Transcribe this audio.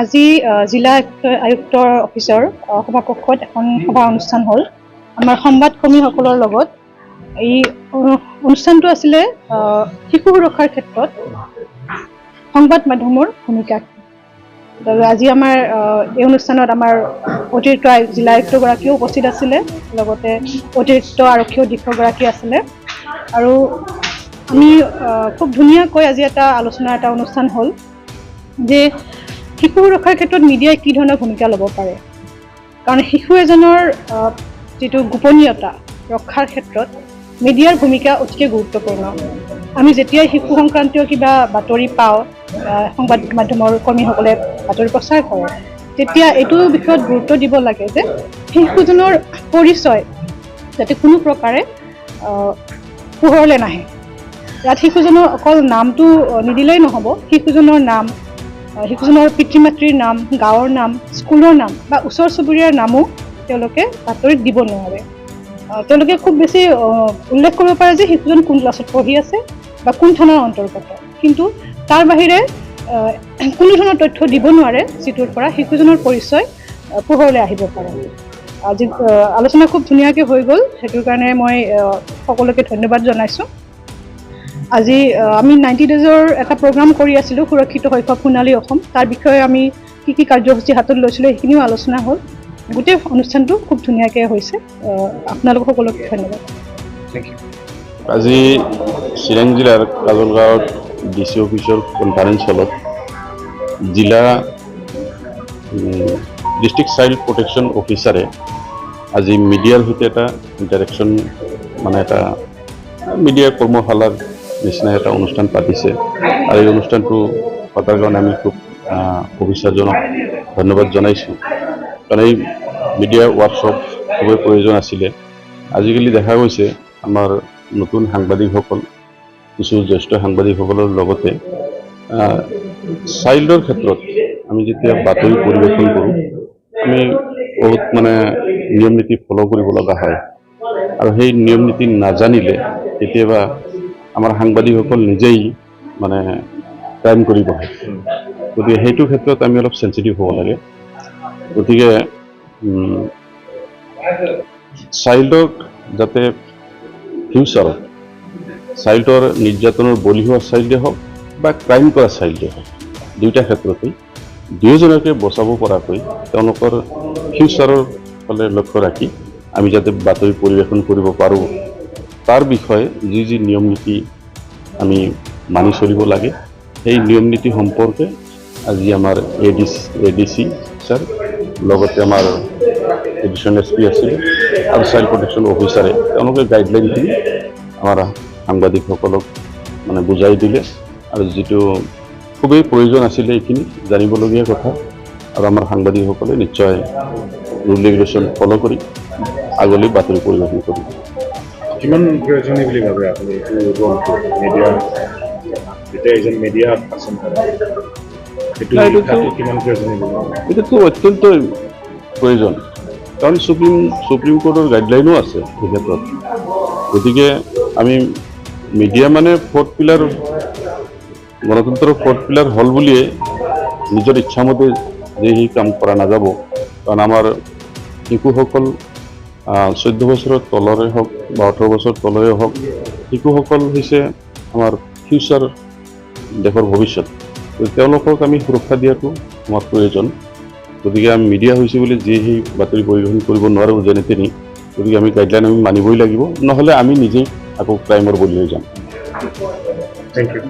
আজি জিলা আয়ুক্তৰ অফিচৰ সভাকক্ষত এখন সভা অনুষ্ঠান হ'ল আমাৰ সংবাদকৰ্মীসকলৰ লগত। এই অনুষ্ঠানটো আছিলে শিশু সুৰক্ষাৰ ক্ষেত্ৰত সংবাদ মাধ্যমৰ ভূমিকা কি। আৰু আজি আমাৰ এই অনুষ্ঠানত আমাৰ অতিৰিক্ত জিলা আয়ুক্তগৰাকীও উপস্থিত আছিলে, লগতে অতিৰিক্ত আৰক্ষী অধীক্ষকগৰাকী আছিলে। আৰু আমি খুব ধুনীয়াকৈ আজি এটা আলোচনা, এটা অনুষ্ঠান হ'ল যে শিশু সুৰক্ষাৰ ক্ষেত্ৰত মিডিয়াই কি ধৰণৰ ভূমিকা ল'ব পাৰে। কাৰণ শিশু এজনৰ যিটো গোপনীয়তা ৰক্ষাৰ ক্ষেত্ৰত মিডিয়াৰ ভূমিকা অতিকে গুৰুত্বপূৰ্ণ। আমি যেতিয়াই শিশু সংক্ৰান্তীয় কিবা বাতৰি পাওঁ, সংবাদ মাধ্যমৰ কৰ্মীসকলে বাতৰি প্ৰচাৰ কৰে, তেতিয়া এইটো বিষয়ত গুৰুত্ব দিব লাগে যে শিশুজনৰ পৰিচয় যাতে কোনো প্ৰকাৰে পোহৰলৈ নাহে। ইয়াত শিশুজনৰ অকল নামটো নিদিলেই নহ'ব। শিশুজনৰ নাম, শিশুজনৰ পিতৃ মাতৃৰ নাম, গাঁৱৰ নাম, স্কুলৰ নাম বা ওচৰ চুবুৰীয়াৰ নামো তেওঁলোকে বাতৰিত দিব নোৱাৰে। তেওঁলোকে খুব বেছি উল্লেখ কৰিব পাৰে যে শিশুজন কোন ক্লাছত পঢ়ি আছে বা কোন থানাৰ অন্তৰ্গত, কিন্তু তাৰ বাহিৰে কোনো ধৰণৰ তথ্য দিব নোৱাৰে যিটোৰ পৰা শিশুজনৰ পৰিচয় পোহৰলৈ আহিব পাৰে। আজি আলোচনা খুব ধুনীয়াকৈ হৈ গ'ল, সেইটোৰ কাৰণে মই সকলোকে ধন্যবাদ জনাইছোঁ। আজি আমি 90 ডেজৰ এটা প্ৰগ্ৰাম কৰি আছিলোঁ, সুৰক্ষিত শৈশৱ সোণালী অসম। তাৰ বিষয়ে আমি কি কি কাৰ্যসূচী হাতত লৈছিলোঁ, সেইখিনিও আলোচনা হ'ল। গোটেই অনুষ্ঠানটো খুব ধুনীয়াকৈ হৈছে। আপোনালোক সকলোকে ধন্যবাদ। Thank you. আজি চিৰাং জিলাৰ কাজলগাঁৱত ডি চি অফিচৰ কনফাৰেন্স হলত জিলা ডিষ্ট্ৰিক্ট চাইল্ড প্ৰটেকশ্যন অফিচাৰে আজি মিডিয়াৰ সৈতে এটা ইণ্টাৰেকশ্যন, মানে এটা মিডিয়া কৰ্মশালাৰ নিচিনা এটা অনুষ্ঠান পাতিছে। আৰু এই অনুষ্ঠানটো পতাৰ কাৰণে আমি খুব অফিচাৰজনক ধন্যবাদ জনাইছোঁ, কাৰণ এই মিডিয়া ৱৰ্কশ্বপ খুবেই প্ৰয়োজন আছিলে। আজিকালি দেখা গৈছে আমাৰ নতুন সাংবাদিকসকল, কিছু জ্যেষ্ঠ সাংবাদিকসকলৰ লগতে চাইল্ডৰ ক্ষেত্ৰত আমি যেতিয়া বাতৰি পৰিৱেশন কৰোঁ, আমি বহুত মানে নিয়ম নীতি ফ'ল' কৰিব লগা হয়। আৰু সেই নিয়ম নীতি নাজানিলে কেতিয়াবা আমাৰ সাংবাদিকসকল নিজেই মানে ক্ৰাইম কৰি বহে। গতিকে সেইটো ক্ষেত্ৰত আমি অলপ চেঞ্চিটিভ হ'ব লাগে। গতিকে চাইল্ডক যাতে ফিউচাৰত চাইল্ডৰ নিৰ্যাতনৰ বলি হোৱা চাইল্ডে হওক বা ক্ৰাইম কৰা চাইল্ডে হওক, দুয়োটা ক্ষেত্ৰতেই দুয়োজনকে বচাব পৰাকৈ তেওঁলোকৰ ফিউচাৰৰ ফালে লক্ষ্য ৰাখি আমি যাতে বাতৰি পৰিৱেশন কৰিব পাৰোঁ, তাৰ বিষয়ে যি যি নিয়ম নীতি আমি মানি চলিব লাগে, সেই নিয়ম নীতি সম্পৰ্কে আজি আমাৰ এ ডি চি ছাৰ, লগতে আমাৰ এডিশ্যনেল এছ পি আছিলে আৰু চাইল্ড প্ৰটেকশ্যন অফিচাৰে, তেওঁলোকে গাইডলাইনখিনি আমাৰ সাংবাদিকসকলক মানে বুজাই দিলে। আৰু যিটো খুবেই প্ৰয়োজন আছিলে, এইখিনি জানিবলগীয়া কথা। আৰু আমাৰ সাংবাদিকসকলে নিশ্চয় ৰুল ৰেগুলেশ্যন ফ'ল' কৰি আগলৈ বাতৰি পৰিৱেশন কৰিব। কিমান প্ৰয়োজনীয় বুলি ভাবে আপুনি এইটো ৰোলটো, মিডিয়া, যেতিয়া এজন মিডিয়া পাৰ্চন হয়, সেইটো নাই, এইটোতো- লিখাটো কিমান প্ৰয়োজনীয় বুলি ভাবে? এইটোতো অত্যন্ত প্ৰয়োজন, কাৰণ সুপ্ৰিম সুপ্ৰিম কোৰ্টৰ গাইডলাইনো আছে এই ক্ষেত্ৰত। গতিকে আমি মিডিয়া মানে ফ'ৰ্থ পিলাৰ, গণতন্ত্ৰৰ ফ'ৰ্থ পিলাৰ হ'ল বুলিয়ে নিজৰ ইচ্ছামতে যে সেই কাম কৰা নাযাব। কাৰণ আমাৰ শিশুসকল, 14 বছৰৰ তলৰে হওক বা 18 বছৰ তলৰে হওক, শিশুসকল হৈছে আমাৰ ফিউচাৰ, দেশৰ ভৱিষ্যত। গতিকে তেওঁলোকক আমি সুৰক্ষা দিয়াটো আমাৰ প্ৰয়োজন। গতিকে আমি মিডিয়া হৈছে বুলি যি সেই বাতৰি পৰিৱেশন কৰিব নোৱাৰোঁ যেনে তেনে। গতিকে আমি গাইডলাইন আমি মানিবই লাগিব, নহ'লে আমি নিজেই আকৌ ক্ৰাইমৰ বলি হৈ যাম। Thank you.